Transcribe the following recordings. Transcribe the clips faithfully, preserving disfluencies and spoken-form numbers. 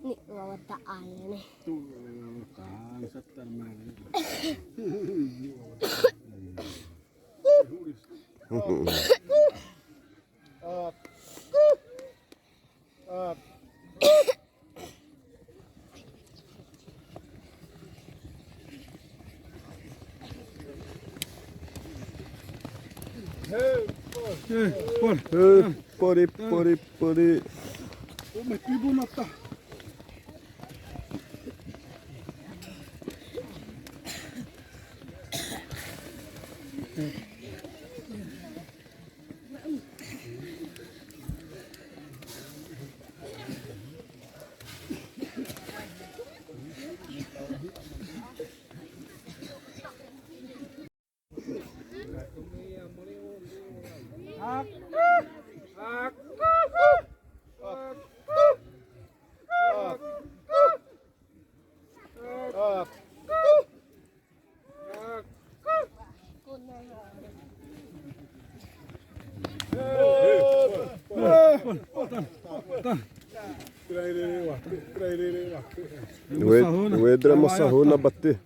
Ni wa wa ta ai ne. Pare, pare, pare. Wede, wede ma sahona bate.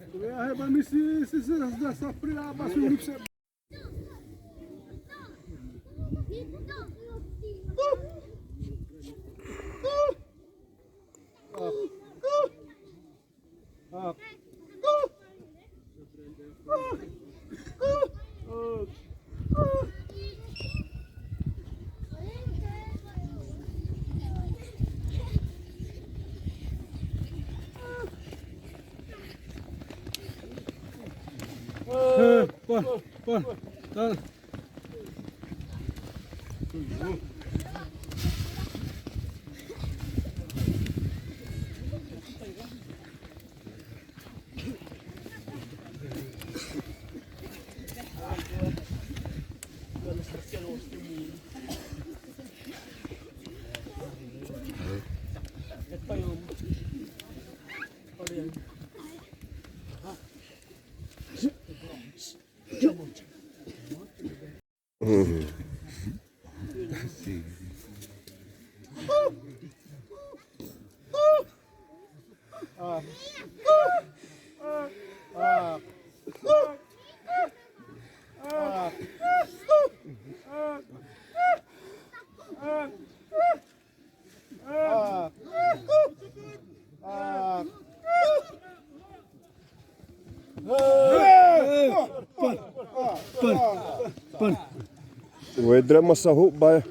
Wede ma sahu ba.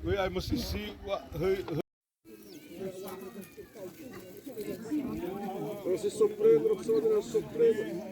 Oi, ai, mas se, se, oi, oi. Esse sofrendo, sofrendo, sofrendo.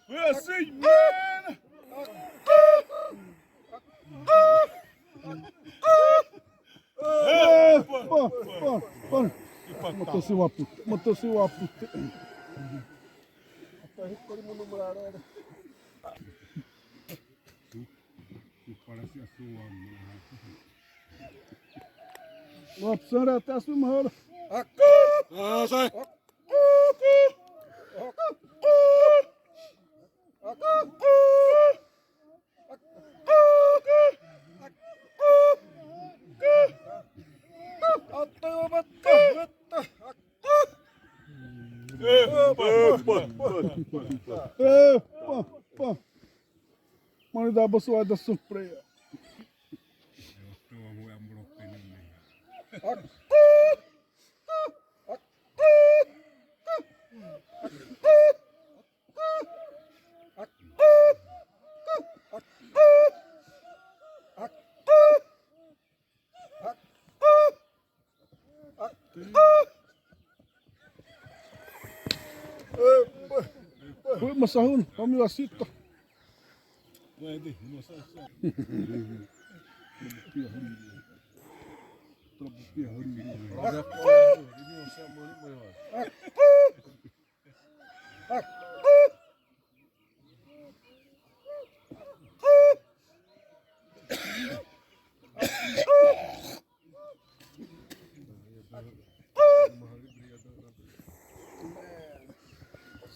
We're a sick man. Moto siwa pute, moto siwa pute. Wapsara taswi mahal. Ah, sai. Epa, epa, epa. Mani da bosuada supre. Oi, masahun, kami wasito.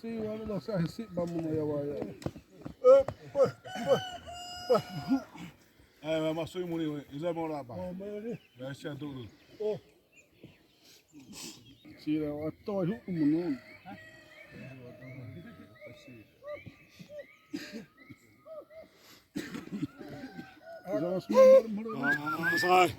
Si wala na sa si ba mo na yawa ya. Eh, ma sui muni, iza mo la ba. Ya sha dulu. Sira wa to hu umuno. Sai.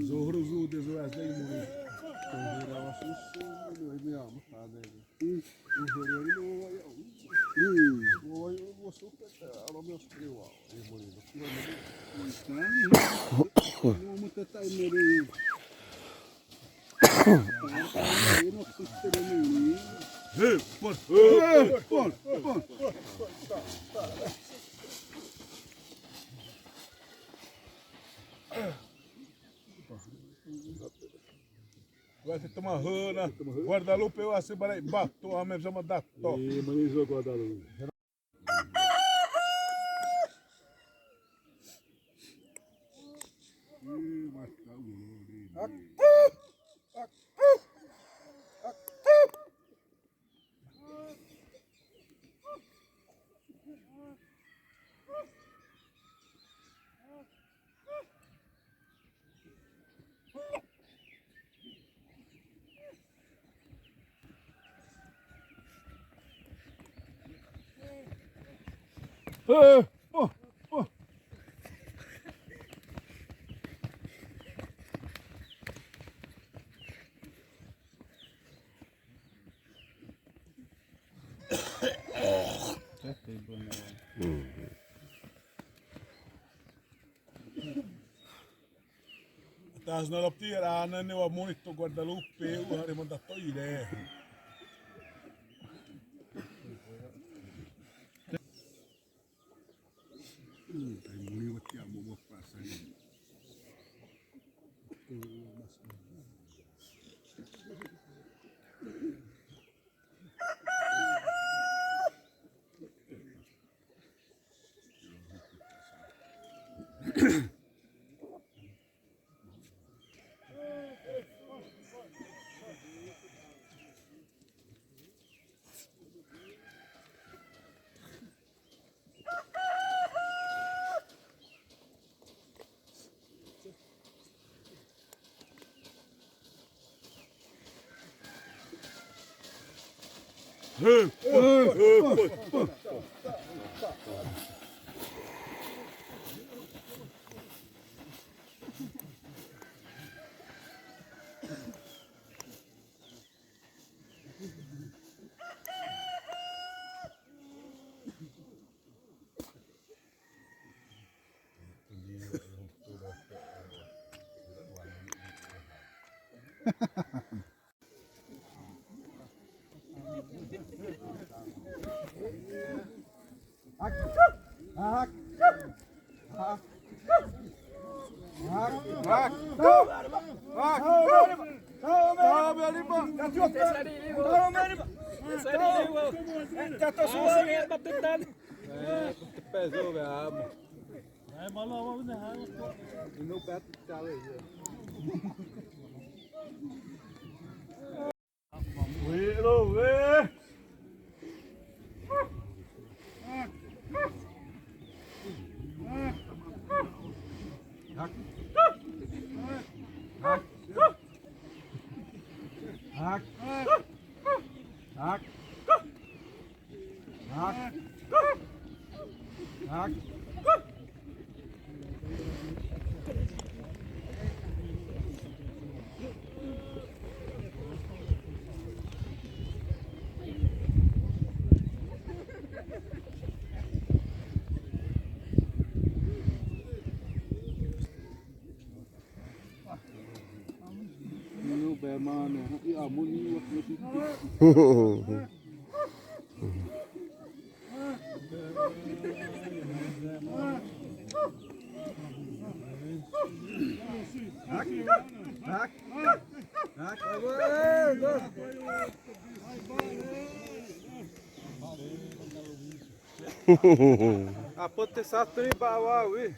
Zohro zu de zo as dai mo. Zohro wa su su no mi ama ta de. Zohro no wa ya. Wa ya wa su pe ta alo mi os prewa. E mo ni. No mo te ta me. Hey, pon, pon, pon, pon. Vai se toma hana. Guadalupe wa se bara bato ame zama dato. E mani zo Guadalupe. Ê, ô, ô. Tazna lopti rana ne wa moni to Guadalupe, u hari manda to ire. Apo te satri bawa wi.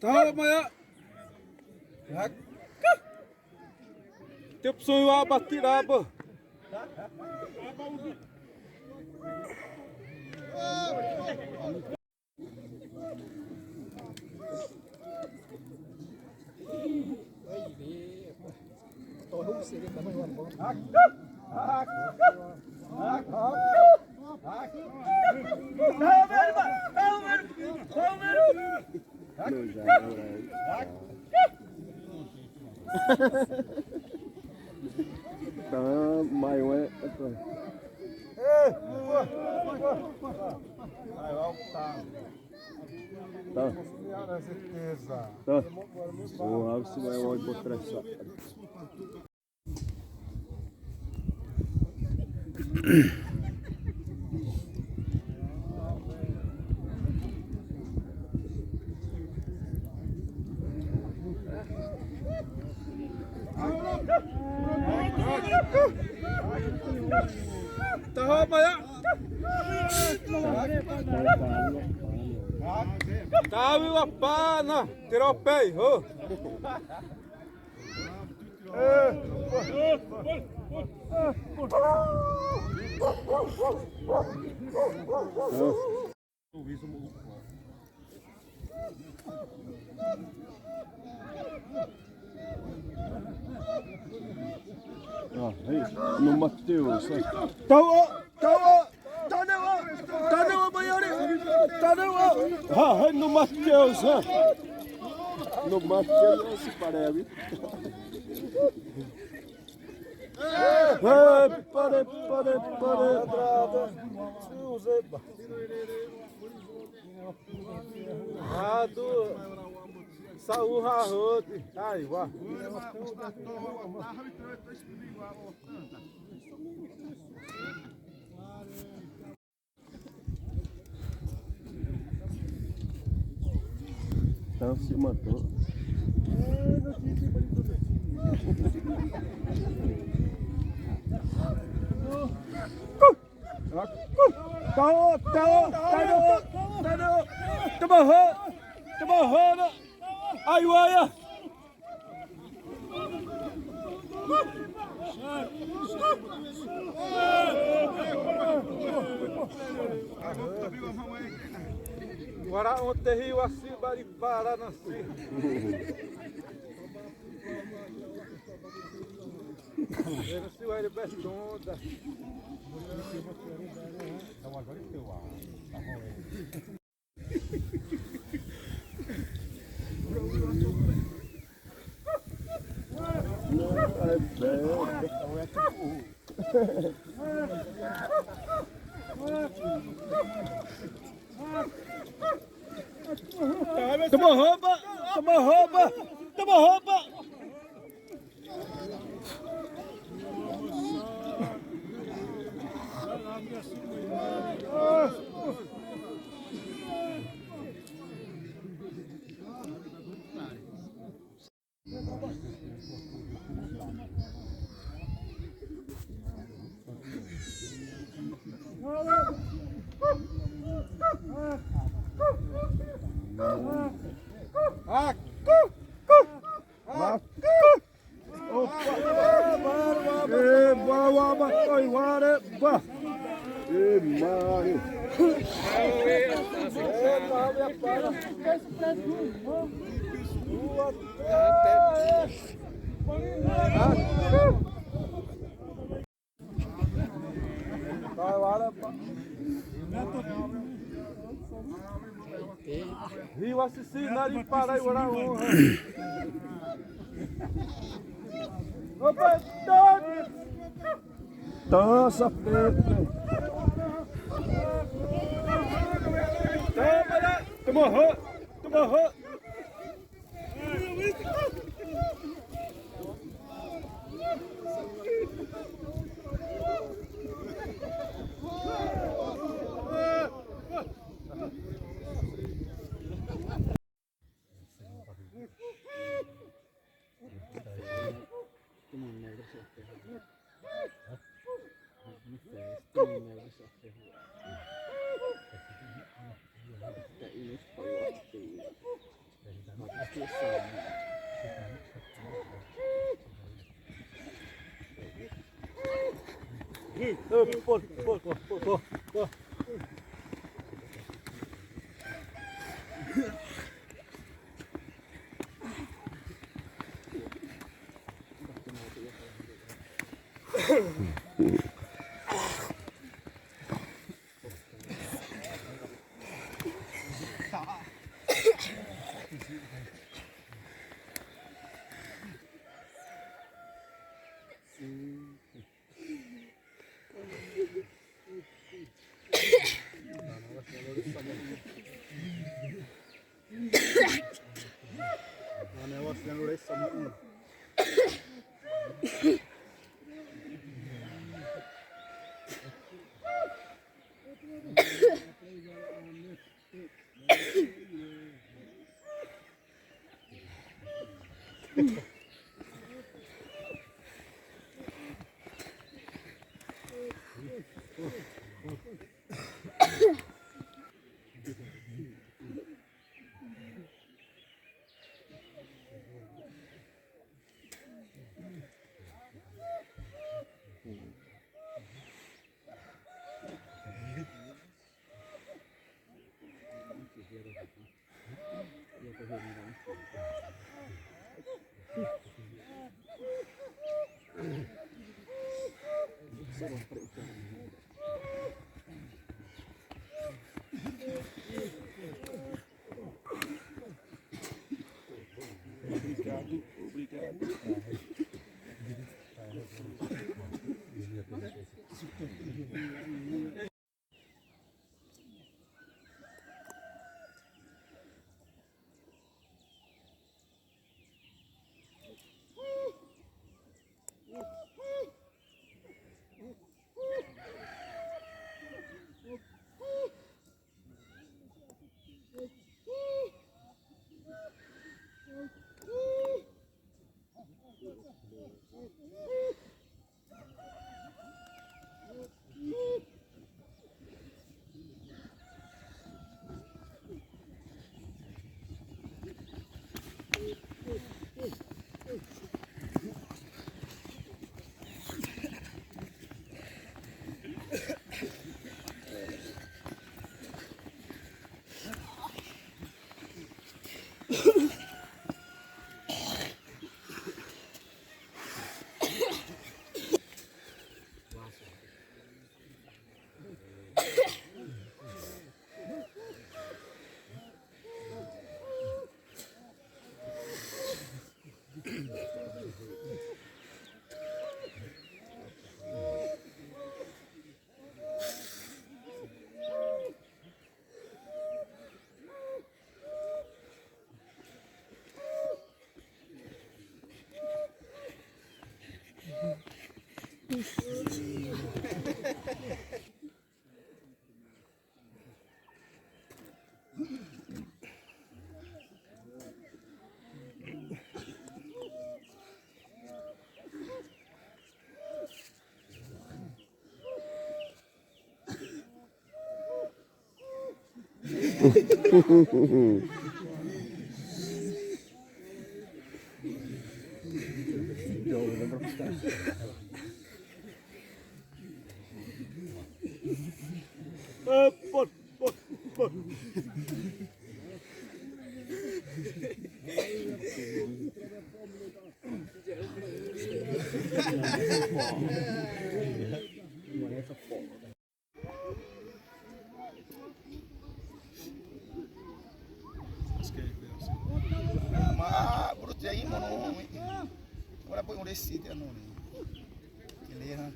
Tama ya. Tep soi wa bati raba. Tá, mas é. Tá. Tá. Porra, você vai onde encontrar essa. Taha maya. Tawi wa pana, tropei ho. Ah, hey, no Mateus, eh. Tawa, tawa, tane wa, tane wa, mayari, tane wa. Ha, hey, no Mateus, eh. No Mateus, se parece. Eh, pare, pare, pare. Adu, saúde, arroz, ai, wa. Então, se matou. Tao, tao, tao, tao. Tamo ho, tamo ho na. Ai, wa ya. Wara otehi wasi bari para nasi. Era si wari betonda. Tamo haba, tamo haba, tamo haba. Opa! Ê, ba, wa, ba, oi, wa, re, ba. Ê, Maria. Hiwa sisi nari para i wara o. Opa, stop! Tá, sapete. Toma, toma, toma. Obrigado, obrigado. Ma, bruto aí, mano. Ora poi un resite a noi. Ele ha.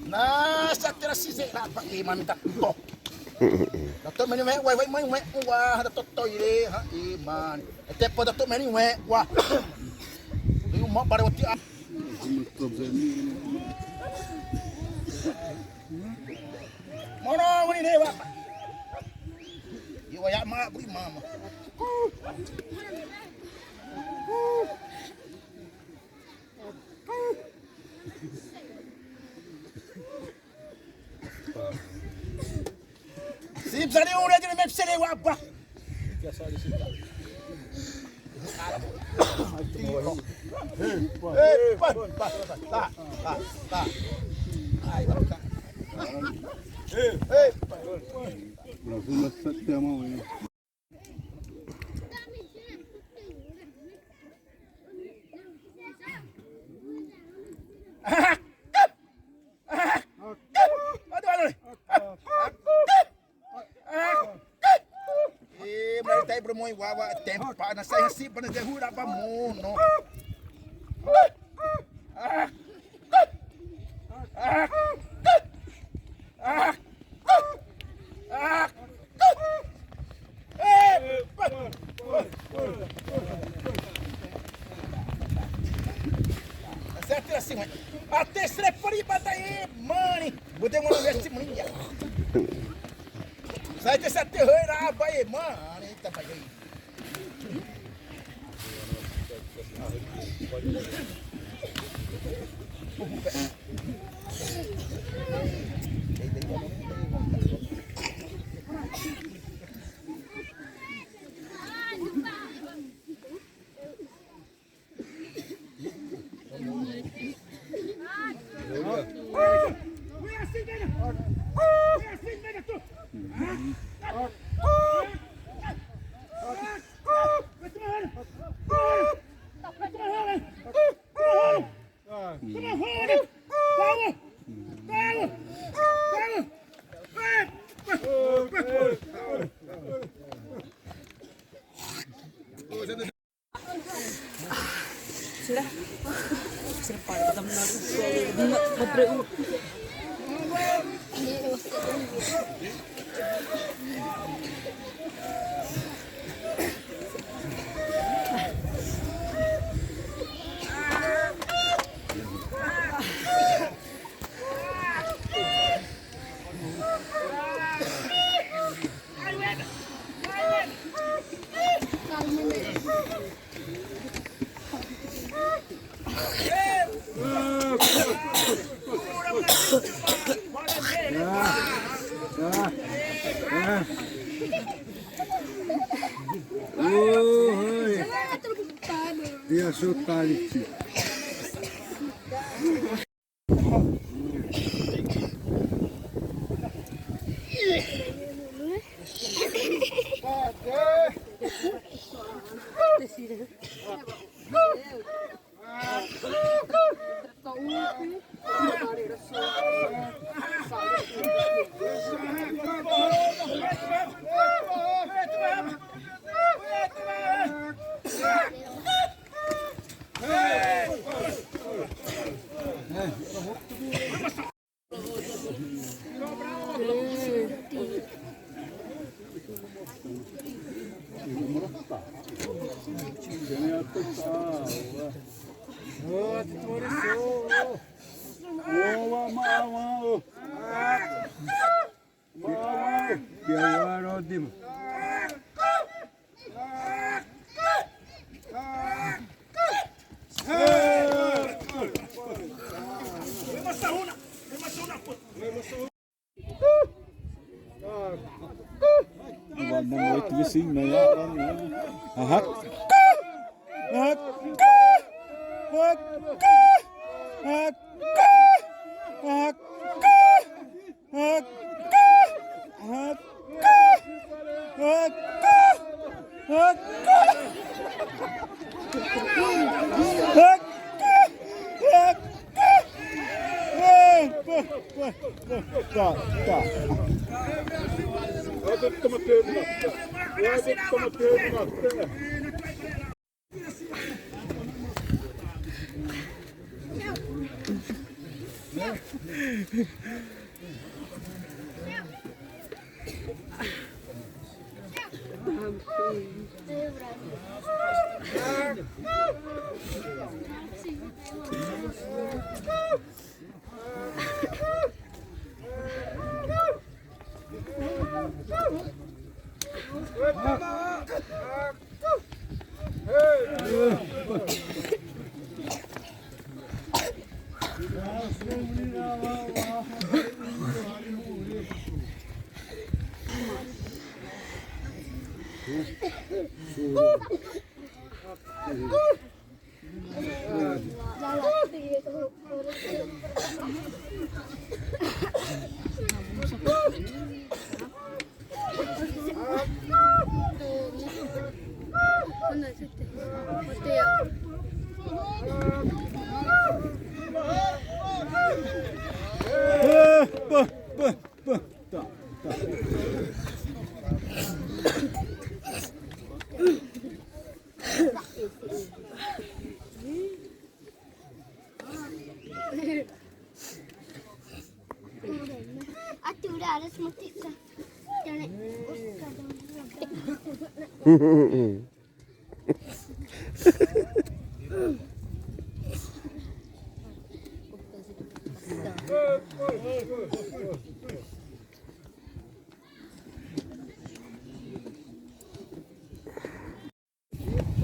Na, sa tira si se la pa iman ta to. Dato meni we, we, we, we, we, wa, dato to ire, ha, iman. Ete po dato meni we, wa. Ni uma bare wati a. Mono, wani ne wa. Iwa ya ma, bui mama. Sip sari ura jere mep sere wa ba. Eh, pan, pan, ta, ta, ta. Ai, ta. Eh, eh. Aduh, aduh. Eh, mulai tai bermoy wawa tempa na saya si bana jahura ba mono. Mani, bute mo na vesti mani ya. Sai te sa te hoi ra ba e mani, ta ba e. Oi. Dia sotari. Boa noite, viu, sim, né? Aham.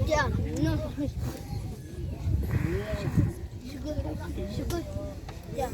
Ya, no. Şükür, şükür. Ya.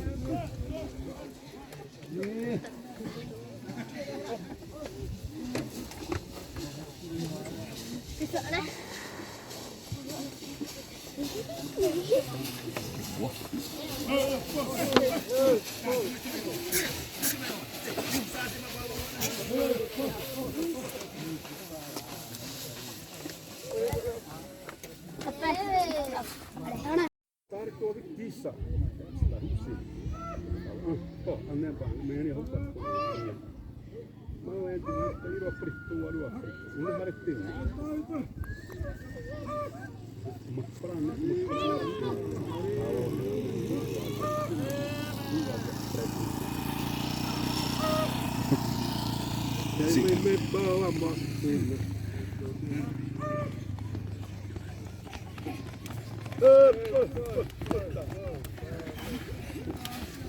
Tarko tisa. Tahusi. Oh, ane ba, meni hopa. Ma wa di ta iro prito waru afri. Ini harete. Ma prana. Sì. Me, me bawa ma.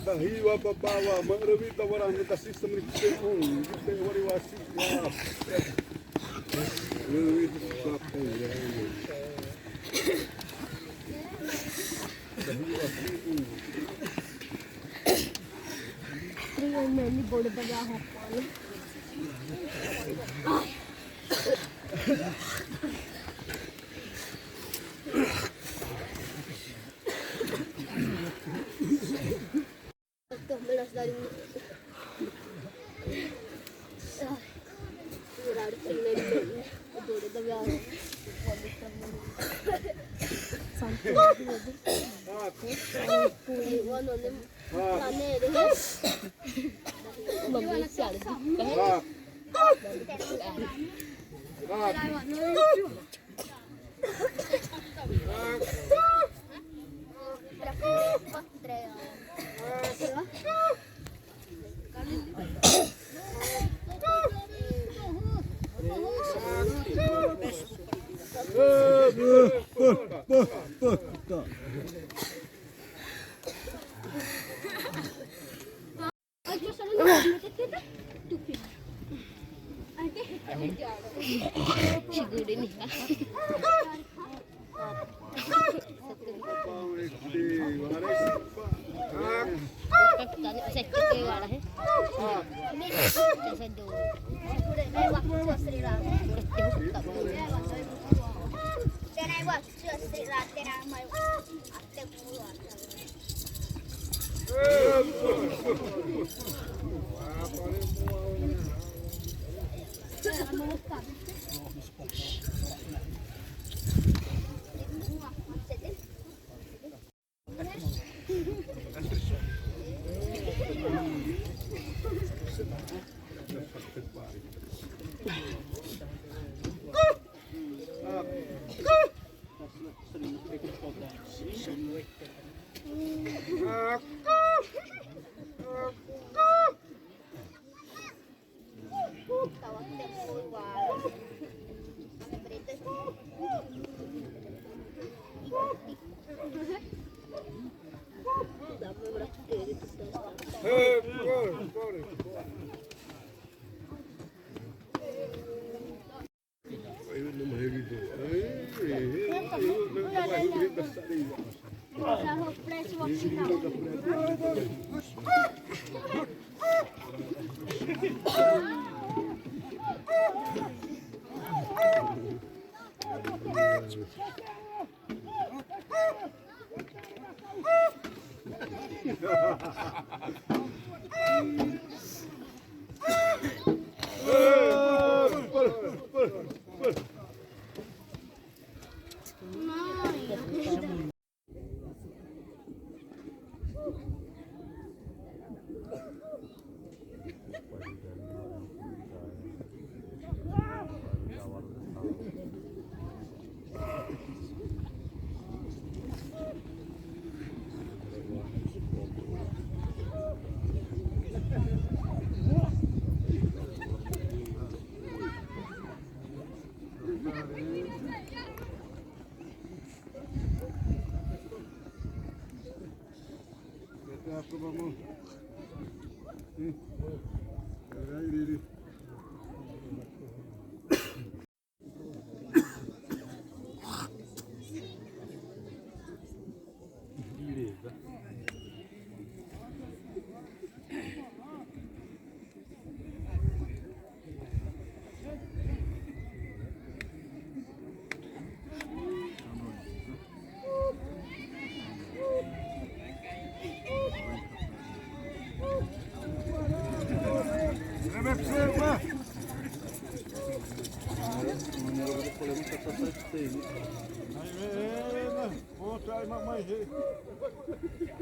Dahi wa baba wa ma rewida wara na da sistema ni te on, te wari wasi wa. Rewida wa pe ya. Dahi wa si on. Rio me ni bole baga ho. Siguro niya. Tani, saya kete wala he. Saya do.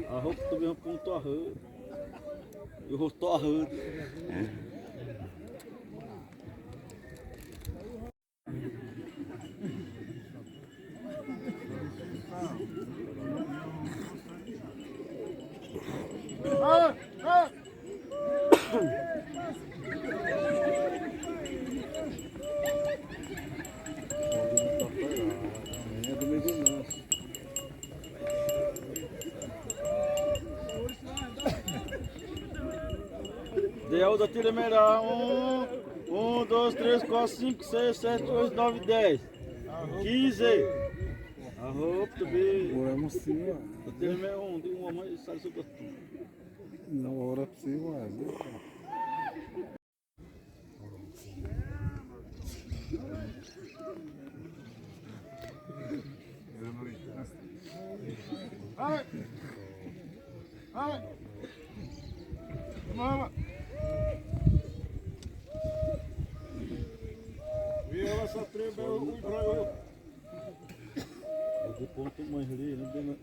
Arroba também ponto arroba. Eu vou tô arroba. Deu da tira mera. Um, um, dois, três, quatro, cinco, seis, sete, oito, nove, dez. Quinze. Arroba também. Ora, mocinha. Da tira mera um, de uma mãe, sabe, sobre. Não, ora, mocinha. De ponto mais ali, não tem mais.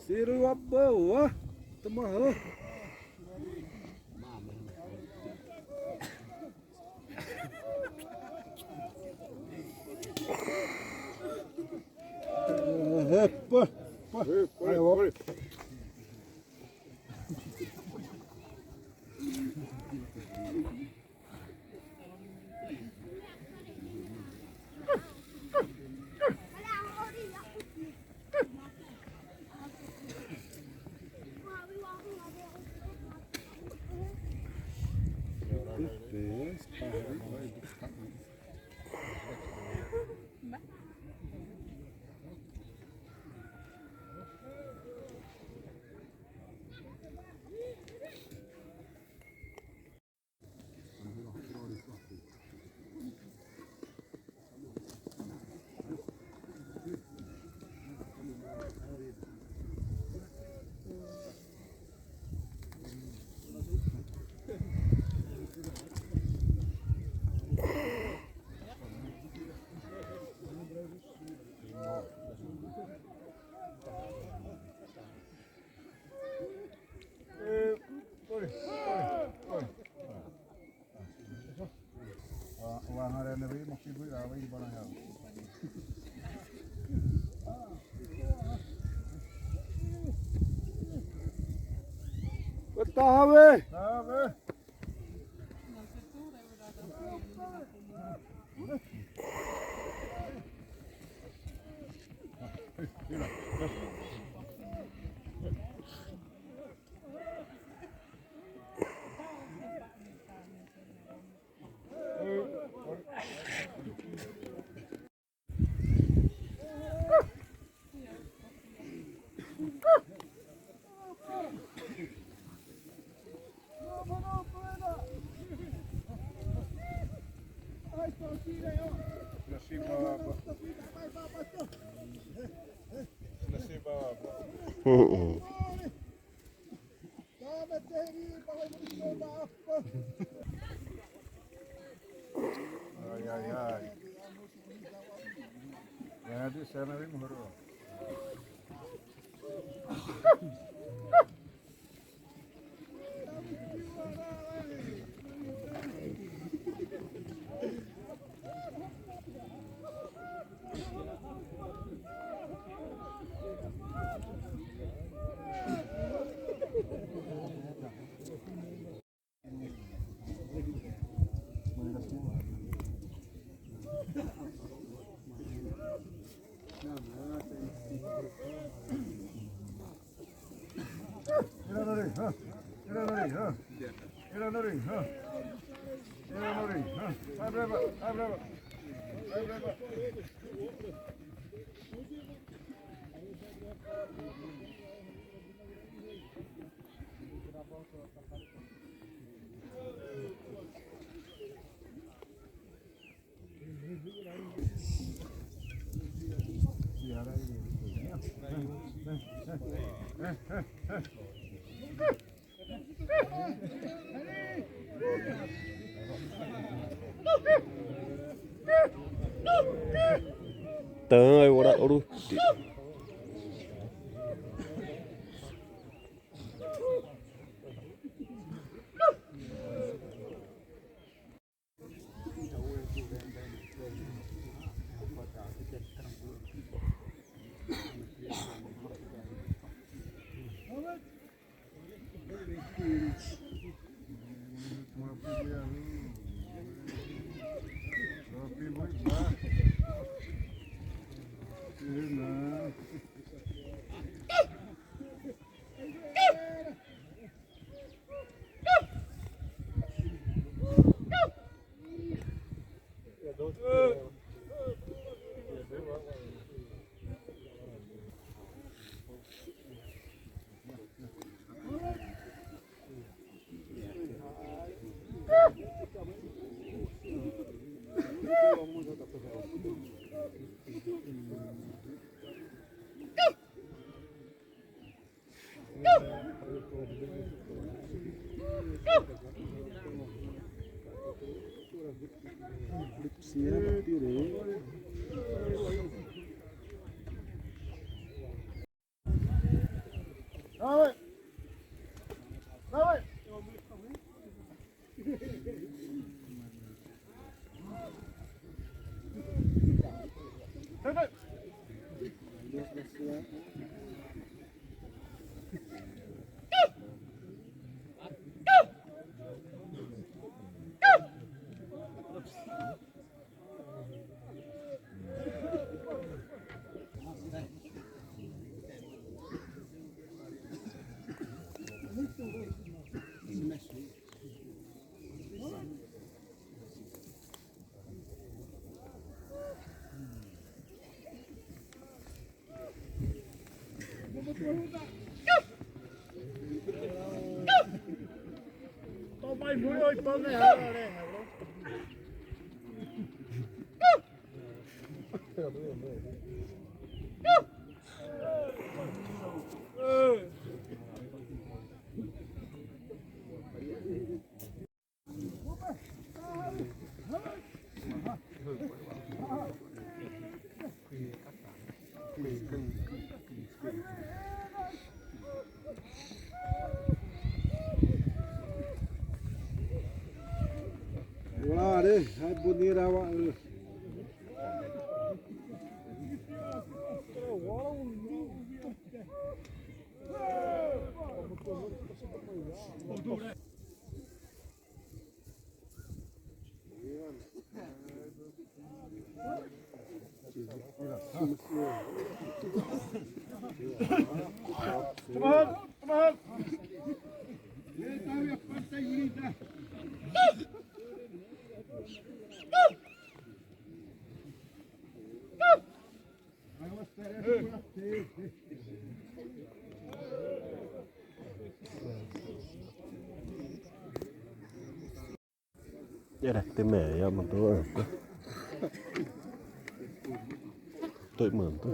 Siri wa bâ wa, tãma hã. Epa, epa. Tahawe. Tahawe. Ai, ai, ai. Vadi sana ri muhuru. Ira nori, ha. Ira nori, ha. Ira nori, ha. Abreva, abreva. Abreva. Tã, ora, oru. Wala re, hai bunira wa. Era te me ya mo tô. Tô mano tô.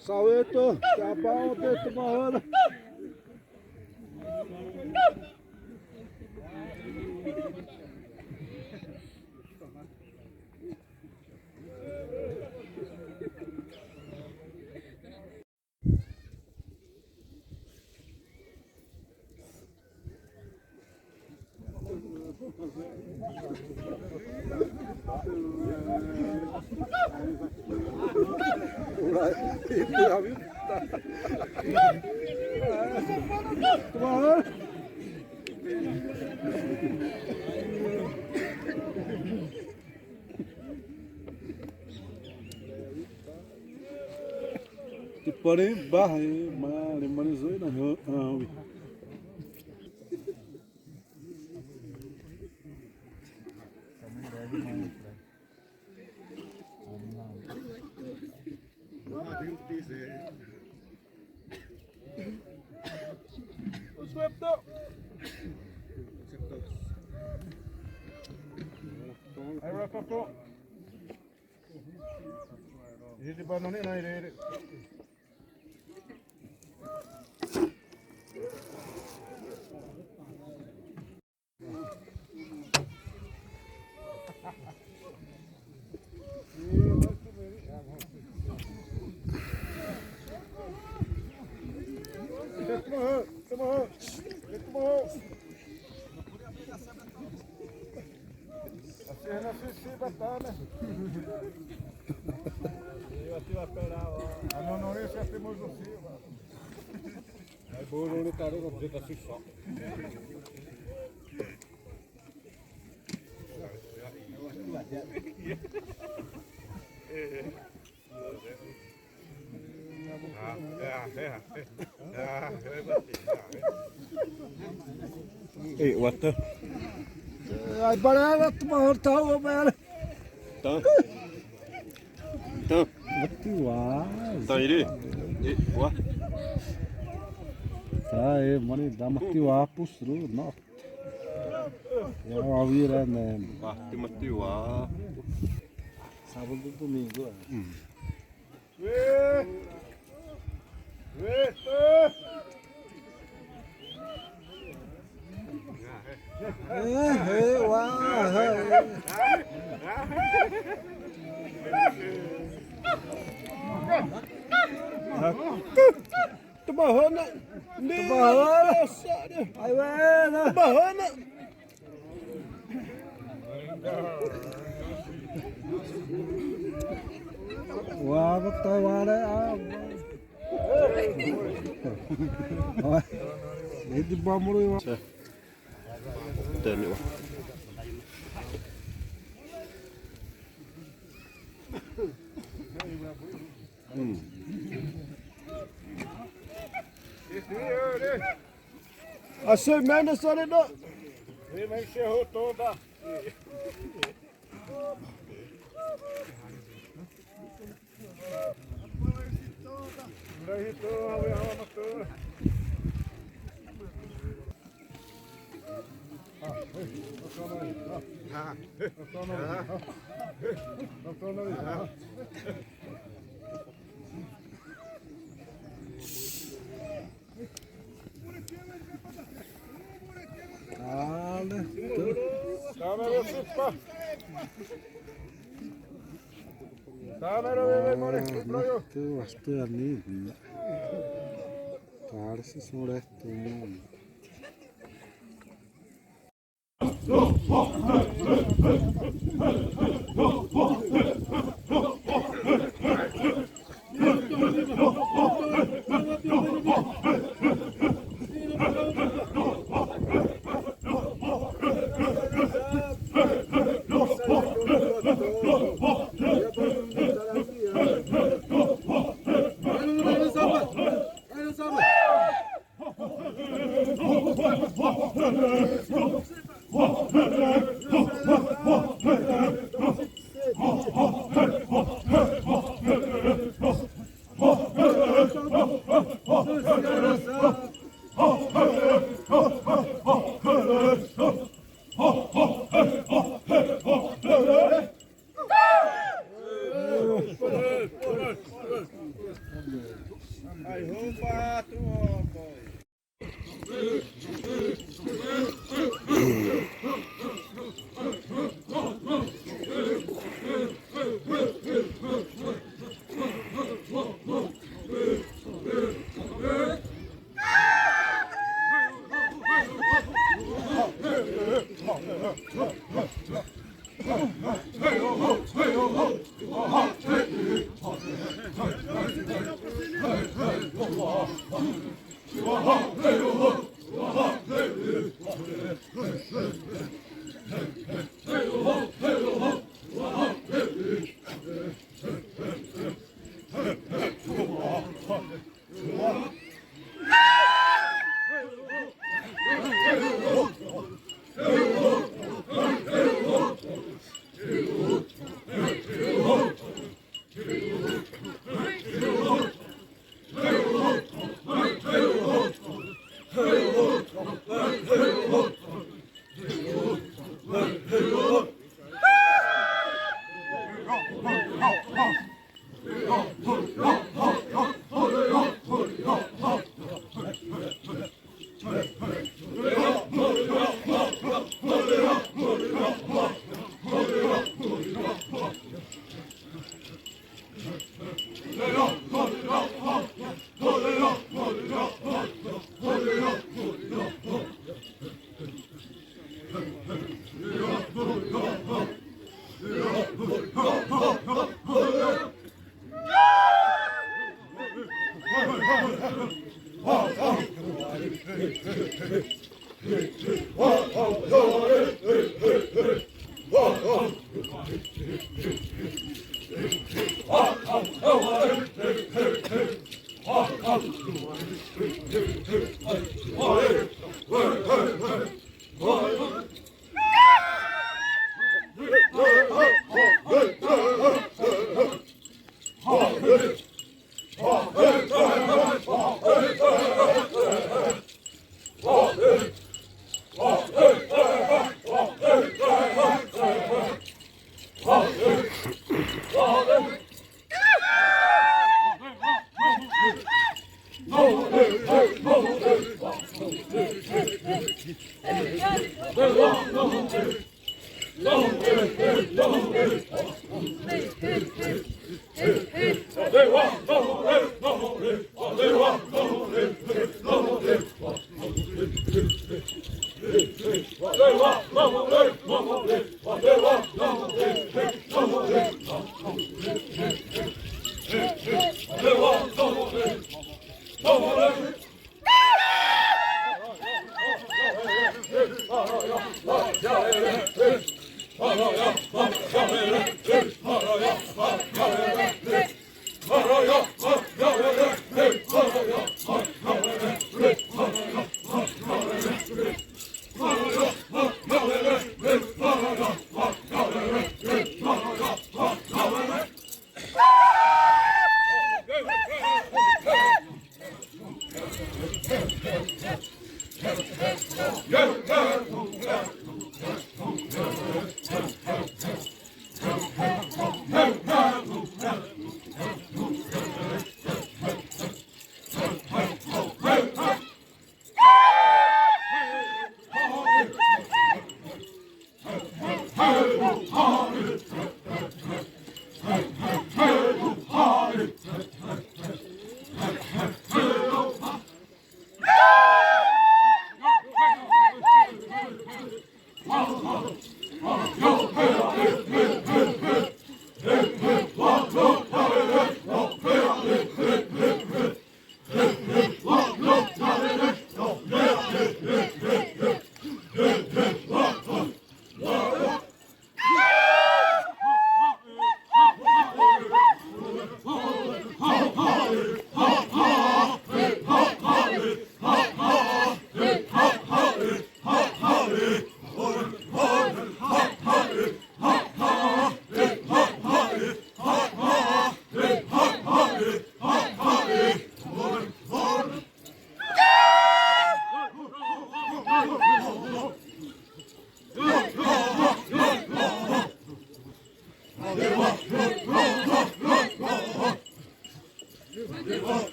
Saweto, chapau de tumahana. Te pare bahe ma le mare zoi na ho awi. Iri di banoni na iri iri. Así es, así sí, bastante. Ah, no, no, ese hacemos así, va. Ay, bueno, no, cara, no, de casi so. Ê, wata. Ai, baralha, tu mahor tau, ô, baralha. Tá. Tá. Matiwa. Tá, iri. Ê, wa. Tá, ê, mani, da matiwa, pusru, no. Ya, wa, vira, né. Wa, ti matiwa. Sábado, domingo, é. Hum. Tubahana. Tubahana. Aiwa. Tubahana. Wa, bata wale a. Edi bamuru wa. Tani wa. Hmm. Asoi mena sore do. Ê, mas encerrou toda. Tâ na rowẽ wẽ, mare, tu broyo. Tâ, wastâ ani. Tâ, se sore, tâ.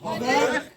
Oba